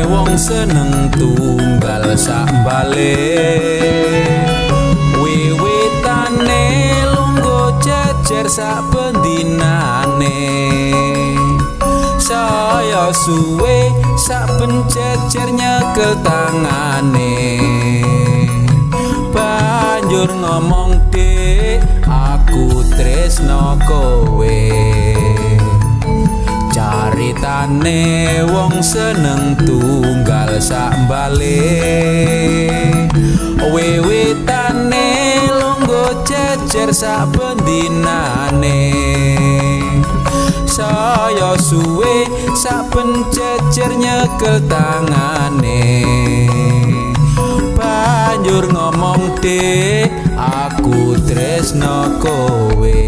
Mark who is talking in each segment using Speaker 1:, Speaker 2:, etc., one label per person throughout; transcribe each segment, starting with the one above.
Speaker 1: Wong seneng tunggal sak bale, wiwitane lungguh jejer sak bendinane. Saya suwe saben jejer nyekel tangane, banjur ngomong dik aku tresno kowe. Caritane wong seneng tunggal sak bale, wiwitane lungguh jejer sak bendinane. Saya suwe saben jejer nyekel tangane, banjur ngomong dik aku tresno kowe.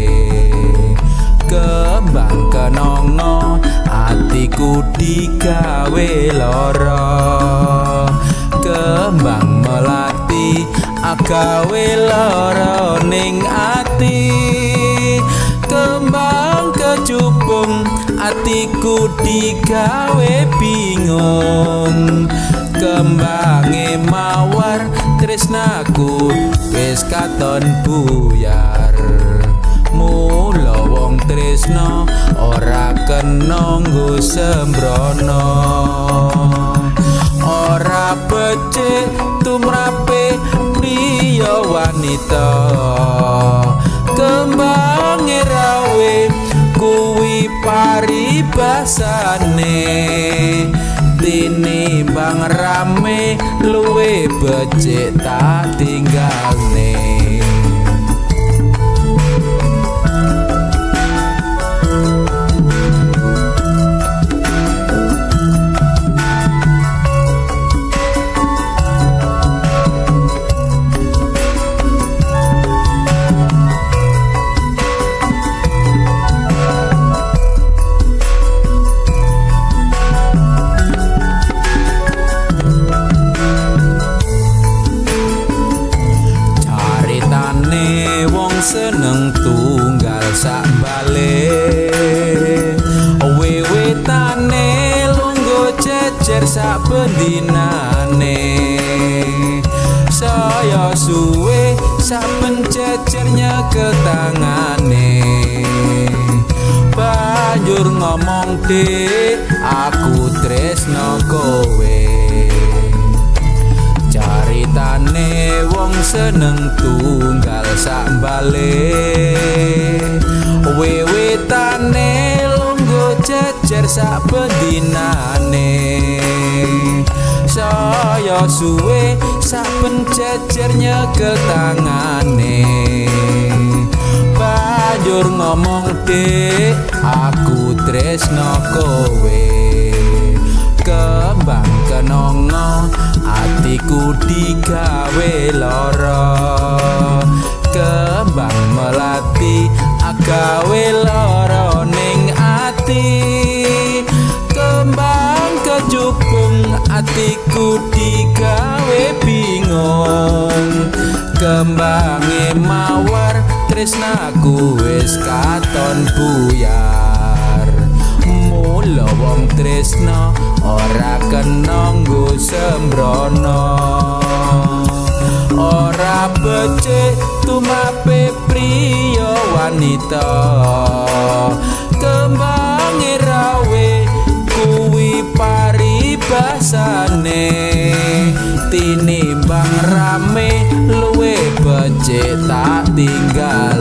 Speaker 1: Kembang kenongo atiku digawe lara, kembang melati agawe lara ning ati. Kembang kecubung atiku digawe bingung, kembange mawar tresnaku wis katon buyar. Mula wong tresno ora kena nggo sembrono, ora becik tumrape priya wanita. Kembange rawe kuwi paribasane, tinimbang rame luwe becik tak tinggalne. Seneng tunggal sak bale, wiwitane lungguh jejer sak bendinane. Saya suwe saben jejer nyekel tangane, banjur ngomong dik aku tresno kowe. Caritane wong seneng tunggal sak bale, wiwitane lungguh jejer sak bendinane. Saya suwe saben jejer nyekel tangane, banjur ngomong dik aku tresno kowe. Kembang kenongo atiku digawe lara, kembang melati agawe lara ning ati. Kembang kecubung atiku digawe bingung, kembange mawar tresnaku wis katon buyar. Mula wong tresno ora kena nggo sembrono, ora becik tumrape priya wanita. Kembange rawe kuwi paribasane, tinimbang rame luwe becik tak tinggal.